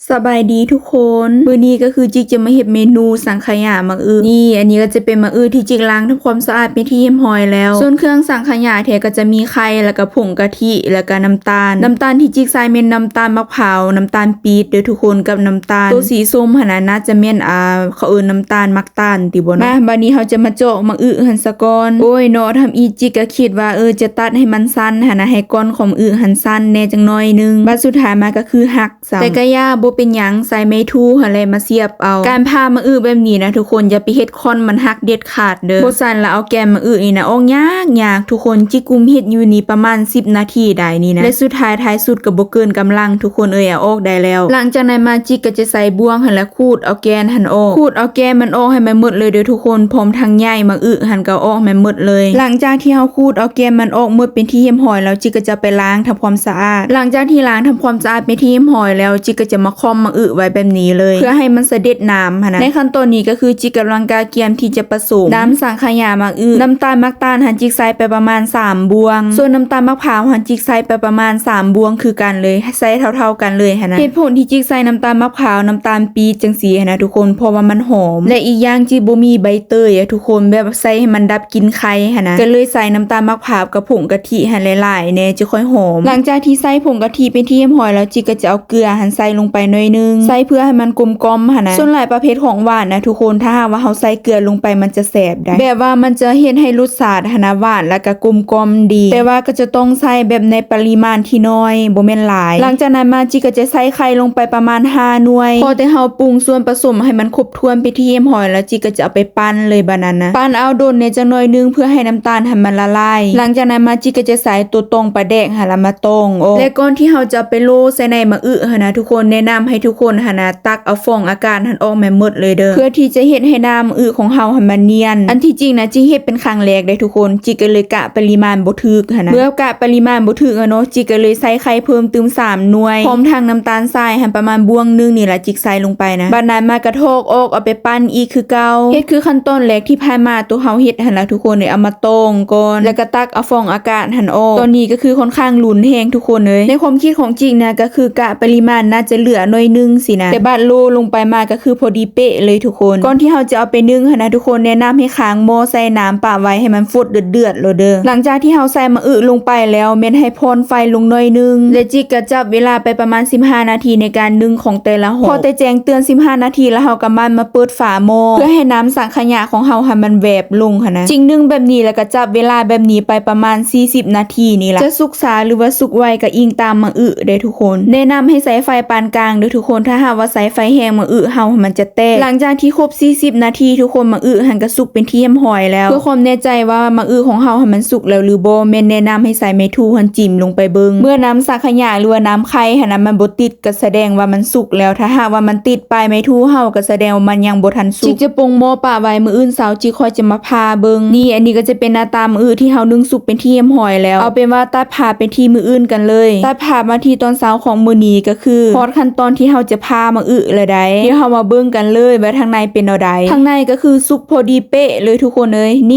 ສະບາຍດີທຸກຄົນ ມື້ນີ້ກໍຄືຈິກຈະມາເຮັດເມນູສັງຂະຫຍາໝາກອຶ. ນີ້ ອັນນີ້ກໍຈະເປັນໝາກອຶທີ່ຈິກລ້າງທຳຄວາມສະອາດເປັນທີ່ຮຽບຮ້ອຍແລ້ວ. ສ່ວນເຄື່ອງສັງຂະຫຍາແທ້ກໍຈະມີໄຂ່ ແລ້ວກໍຜົງກະທິ ແລ້ວກໍນ້ຳຕານ. ນ້ຳຕານທີ່ຈິກໃສ່ແມ່ນນ້ຳຕານໝາກພ້າວ, ນ້ຳຕານປີບເດີ້ທຸກຄົນ ກັບນ້ຳຕານໂຕສີສົ້ມຫັ້ນນະ ໜ້າຈະແມ່ນ ອ່າ ເຂົາເອີ້ນນ້ຳຕານໝາກຕານຕິບໍ່ນະ. ມາ ບາດນີ້ເຮົາຈະມາເຈາະໝາກອຶຫັ້ນສາກ່ອນ. ໂອ້ຍເນາະ ທຳອິດຈິກກໍຄິດວ່າ ເອີ ຈະຕັດໃຫ້ມັນສັ້ນຫັ້ນນະ ໃຫ້ກ້ອນຂອງໝາກອຶຫັ້ນສັ້ນແດ່ຈັກໜ້ອຍໜຶ່ງ. ບາດສຸດທ້າຍມາກໍຄືຫັກ ແຕ່ກະຢ່າ ບໍ່ເປັນຫຍັງ ໃຊ້ໄມ້ທູຫັ້ນແຫຼະມາສຽບເອົາ. ການຜ່າໝາກອຶແບບນີ້ນະທຸກຄົນ ຢ່າໄປເຮັດຄ້ອນມັນຫັກເດັດຂາດເດີ້ ບໍ່ຊັ້ນລະເອົາແກ່ນໝາກອຶນີ້ນະອອກຍາກໆ ທຸກຄົນ. ຈິກກຸມເຮັດຢູ່ນີ້ປະມານສິບນາທີໄດ້ນີ້ນະ ແລະສຸດທ້າຍທ້າຍສຸດກໍບໍ່ເກີນກຳລັງທຸກຄົນເອີຍ ເອົາອອກໄດ້ແລ້ວ. ຫຼັງຈາກນັ້ນມາຈິກກໍຈະໃຊ້ບ່ວງຫັ້ນລະຂູດເອົາແກ່ນຫັ້ນອອກ ຂູດເອົາແກ່ນມັນອອກໃຫ້ມັນໝົດເລີຍເດີ້ທຸກຄົນ ພ້ອມທັງໃຍໝາກອຶຫັ້ນກໍເອົາອອກໃຫ້ມັນໝົດເລີຍ. ຫຼັງຈາກທີ່ເຮົາຂູດເອົາແກ່ນມັນອອກໝົດເປັນທີ່ຮຽບຮ້ອຍແລ້ວ ຈິກກໍຈະໄປລ້າງທຳ ຄວາມສະອາດ. ຫຼັງຈາກທີ່ລ້າງທຳຄວາມສະອາດເປັນທີ່ຮຽບຮ້ອຍແລ້ວ ຈິກກໍຈະມາຄ່ອມໝາກອຶໄວ້ແບບນີ້ເລີຍ ເພື່ອໃຫ້ມັນສະເດັດນ້ຳຫັ້ນນະ. ໃນຂັ້ນຕອນນີ້ກໍຄືຈິກກຳລັງກະກຽມທີ່ຈະປະສົມນ້ຳສັງຂະຫຍາໝາກອຶ. ນ້ຳຕານໝາກຕານຫັ້ນຈິກໃສ່ໄປປະມານສາມບ່ວງ ສ່ວນນ້ຳຕານໝາກພ້າວຫັ້ນຈິກໃສ່ໄປປະມານສາມບ່ວງຄືກັນເລີຍ ໃສ່ເທົ່າໆກັນເລີຍຫັ້ນນະ. ເຫດຜົນທີ່ຈິກໃສ່ນ້ຳຕານໝາກພ້າວ ນ້ຳຕານປີບຈັ່ງຊີ້ຫັ້ນນະທຸກຄົນ ເພາະວ່າມັນຫອມ ແລະອີກຢ່າງຈິກບໍ່ມີໃບເຕີຍອະທຸກຄົນ ແບບໃສ່ໃຫ້ມັນດັບກິ່ນໄຂ່ຫັ້ນນະ ກໍເລີຍໃສ່ນ້ຳຕານໝາກພ້າວກັບຜົງກະ ທິຫັ້ນຫຼາຍໆແດ່ ຈະຄ່ອຍຫອມ. ຫຼັງຈາກທີ່ໃສ່ຜົງກະທິເປັນທີ່ຮຽບຮ້ອຍແລ້ວ ຈິກກໍຈະເອົາເກືອຫັ້ນໃສ່ລົງໄປໜ້ອຍໜຶ່ງ ໃສ່ເພື່ອໃຫ້ມັນກົມກ່ອມຫັ້ນນະ. ສ່ວນຫຼາຍປະເພດຂອງຫວານນະທຸກຄົນ ຖ້າຫາກວ່າເຮົາໃສ່ເກືອລົງໄປມັນຈະແສບໄດ໋ ແບບວ່າມັນຈະເຮັດໃຫ້ລົດຊາດຫັ້ນນະຫວານ ແລ້ວກໍກົມກ່ອມດີ ແຕ່ວ່າກໍຈະຕ້ອງໃສ່ແບບໃນປະລິມານທີ່ນ້ອຍ ບໍ່ແມ່ນຫຼາຍ. ຫຼັງຈາກນັ້ນມາ ຈິກກໍຈະໃສ່ໄຂ່ລົງໄປປະມານຫ້າໜ່ວຍ ພໍແຕ່ເຮົາປຸງສ່ວນປະສົມໃຫ້ມັນຄົບຖ້ວນເປັນທີ່ຮຽບຮ້ອຍແລ້ວ ຈິກກໍຈະເອົາໄປ ປັ່ນເລີຍບາດນັ້ນນະ ປັ່ນເອົາດົນແດ່ຈັກໜ້ອຍໜຶ່ງ ເພື່ອໃຫ້ນ້ຳຕານຫັ້ນມັນລະລາຍ. ຫຼັງຈາກນັ້ນມາ ຈິກກໍຈະໃສ່ຕົວຕອງປາແດກຫັ້ນລະມາຕອງອອກ ແລະກ່ອນທີ່ເຮົາຈະເອົາໄປໂລໃສ່ໃນໝາກອຶຫັ້ນນະທຸກຄົນ ແນະນຳໃຫ້ທຸກຄົນຫັ້ນນະ ຕັກເອົາຟອງອາກາດຫັ້ນອອກໃຫ້ໝົດເລີຍເດີ້ ເພື່ອທີ່ຈະເຮັດໃຫ້ໜ້າໝາກອຶຂອງເຮົາຫັ້ນມັນນຽນ. ອັນທີ່ຈິງນະ ຈິກເຮັດເປັນຄັ້ງແລກເດ້ທຸກຄົນ ຈິກກໍເລີຍກະປະລິມານບໍ່ຖືກຫັ້ນນະ. ເມື່ອກະປະລິມານບໍ່ຖືກຫັ້ນເນາະ ຈິກກໍເລີຍໃສ່ໄຂ່ເພີ່ມຕື່ມສາມໜ່ວຍ ພ້ອມທັງນ້ຳຕານຊາຍຫັ້ນປະມານບ່ວງໜຶ່ງນີ້ລະ ຈິກໃສ່ລົງໄປນະ. ບາດນັ້ນມາກໍຖອກອອກເອົາໄປ ປັ່ນອີກຄືເກົ່າ ເຮັດຄືຂັ້ນຕອນແລກທີ່ຜ່ານມາໂຕເຮົາເຮັດຫັ້ນລະທຸກຄົນເອີຍ. ເອົາມາຕອງກ່ອນ ແລ້ວກໍຕັກເອົາຟອງອາກາດຫັ້ນອອກ. ຕອນນີ້ກໍຄືຄ່ອນຂ້າງລຸນແຮງທຸກຄົນເອີຍ. ໃນຄວາມຄິດຂອງຈິກນະ ກໍຄືກະປະລິມານໜ້າຈະເຫຼືອໜ້ອຍໜຶ່ງຊີ້ນະ ແຕ່ບາດໂລລົງໄປມາກໍຄືພໍດີເປະເລີຍທຸກຄົນ. ກ່ອນທີ່ເຮົາຈະເອົາໄປໜຶ້ງຫັ້ນນະທຸກຄົນ ແນະນຳໃຫ້ຄ້າງໝໍ້ໃສ່ນ້ຳປະໄວ້ໃຫ້ມັນຟົດເດືອດໆໂລດເດີ້. ຫຼັງຈາກທີ່ເຮົາໃສ່ໝາກອຶລົງໄປແລ້ວ ແມ່ນໃຫ້ຜ່ອນໄຟລົງໜ້ອຍໜຶ່ງ ແລະຈິກກໍຈັບເວລາໄປປະມານສິບຫ້ານາທີໃນການໜຶ້ງຂອງ ແຕ່ລະຫໍ ພໍແຕ່ແຈ້ງເຕືອນສິບຫ້ານາທີແລ້ວ ເຮົາກໍໝັ່ນມາເປີດຝາໝໍ້ ເພື່ອໃຫ້ນ້ຳສັງຂະຫຍາຂອງເຮົາຫັ້ນມັນແວບລົງຫັ້ນນະ. ຈິກໜຶ້ງແບບນີ້ ແລ້ວກໍຈັບເວລາແບບນີ້ໄປປະມານສີ່ສິບນາທີນີ້ລະ. ຈະສຸກຊ້າ ຫຼືວ່າສຸກໄວກໍອີງຕາມໝາກອຶເດ້ທຸກຄົນ. ແນະນຳໃຫ້ໃຊ້ໄຟປານກາງເດີ້ທຸກຄົນ ຖ້າຫາກວ່າໃຊ້ໄຟແຮງໝາກອຶເຮົາຫັ້ນມັນຈະແຕກ. ຫຼັງຈາກທີ່ຄົບສີ່ສິບນາທີທຸກຄົນ ໝາກອຶຫັ້ນກໍສຸກເປັນທີ່ຮຽບຮ້ອຍແລ້ວ. ເພື່ອຄວາມແນ່ໃຈວ່າໝາກອຶຂອງເຮົາຫັ້ນມັນສຸກແລ້ວຫຼືບໍ່ ແມ່ນແນະນຳໃຫ້ໃຊ້ໄມ້ທູຫັ້ນຈິ່ມລົງໄປເບິ່ງ. ເມື່ອນ້ຳສັງຂະຫຍາ ຫຼືວ່ານ້ຳໄຂ່ຫັ້ນນະ ມັນບໍ່ຕິດ ກໍສະແດງວ່າມັນສຸກແລ້ວ. ຖ້າຫາກວ່າມັນຕິດປາຍໄມ້ທູເຮົາ ກໍສະແດງວ່າມັນຍັງບໍ່ທັນສຸກ. ຈິກຈະປົງໝໍ້ປະໄວ້ ມື້ອື່ນເຊົ້າຈິກຄ່ອຍຈະມາຜ່າເບິ່ງ. ນີ້ ອັນນີ້ກໍຈະເປັນໜ້າຕາມື້ອື່ນທີ່ເຮົາໜຶ້ງສຸກເປັນທີ່ຮຽບຮ້ອຍແລ້ວ. ເອົາເປັນວ່າຕັດພາບໄປທີ່ມື້ອື່ນກັນເລີຍ. ຕັດພາບມາທີ່ຕອນເຊົ້າຂອງມື້ນີ້ ກໍຄືຮອດຂັ້ນຕອນທີ່ເຮົາຈະຜ່າມາອຶແລ້ວໃດ໋. ດຽວເຮົາມາເບິ່ງກັນເລີຍວ່າທາງໃນເປັນແນວໃດ. ທາງໃນກໍຄືສຸກພໍດີເປະເລີຍທຸກຄົນເອີຍ ນິ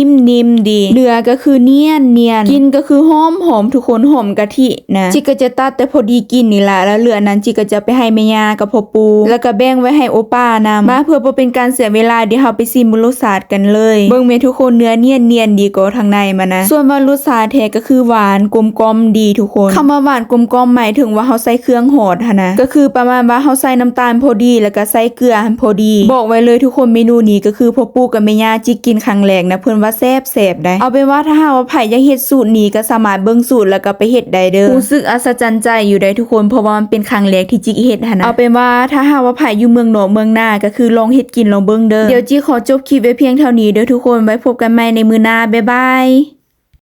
້ມໆດີ. ເນື້ອກໍຄືນຽນໆ ກິ່ນກໍຄືຫອມໆ ທຸກຄົນ ຫອມກະທິ ນະ. ຈິກກໍຈະຕັດແຕ່ພໍດີກິນນີ້ລະ ແລ້ວເຫຼືອນັ້ນຈິກກໍຈະໄປໃຫ້ແມ່ຍ່າກັບພໍ່ປູ່ ແລ້ວກໍແບ່ງໄວ້ໃຫ້ໂອປ້ານຳ. ມາ ເພື່ອບໍ່ເປັນການເສຍເວລາ ດຽວເຮົາໄປຊີມລົດຊາດກັນເລີຍ. ເບິ່ງແມ່ທຸກຄົນ ເນື້ອນຽນໆດີກໍ ທາງໃນມັນນະ. ສ່ວນວ່າລົດຊາດແທ້ກໍຄືຫວານກົມກ່ອມດີທຸກຄົນ. ຄຳວ່າຫວານກົມກ່ອມໝາຍເຖິງວ່າເຮົາໃສ່ເຄື່ອງຮອດຫັ້ນນະ ກໍຄືປະມານວ່າເຮົາໃສ່ນ້ຳຕານພໍດີ ແລ້ວກໍໃສ່ເກືອຫັ້ນພໍດີ. ບອກໄວ້ເລີຍທຸກຄົນ ເມນູນີ້ກໍຄືພໍ່ປູ່ກັບແມ່ຍ່າຈິກກິນຄັ້ງແລກນະ ເພິ່ນວ່າແຊບ ແຊບໄດ໋. ເອົາເປັນວ່າຖ້າຫາກວ່າໃຜຢາກເຮັດສູດນີ້ ກໍສາມາດເບິ່ງສູດແລ້ວກໍໄປເຮັດໄດ້ເດີ້. ຮູ້ສຶກອັດສະຈັນໃຈຢູ່ໄດ໋ທຸກຄົນ ເພາະວ່າມັນເປັນຄັ້ງແລກທີ່ຈິກເຮັດຫັ້ນນະ. ເອົາເປັນວ່າຖ້າຫາກວ່າໃຜຢູ່ເມືອງນອກເມືອງນາ ກໍຄືລອງເຮັດກິນລອງເບິ່ງເດີ້. ດຽວຈິກຂໍຈົບຄລິບໄວ້ພຽງເທົ່ານີ້ເດີ້ທຸກຄົນ. ໄວ້ພົບກັນໃໝ່ໃນມື້ໜ້າ. ບາຍບາຍ.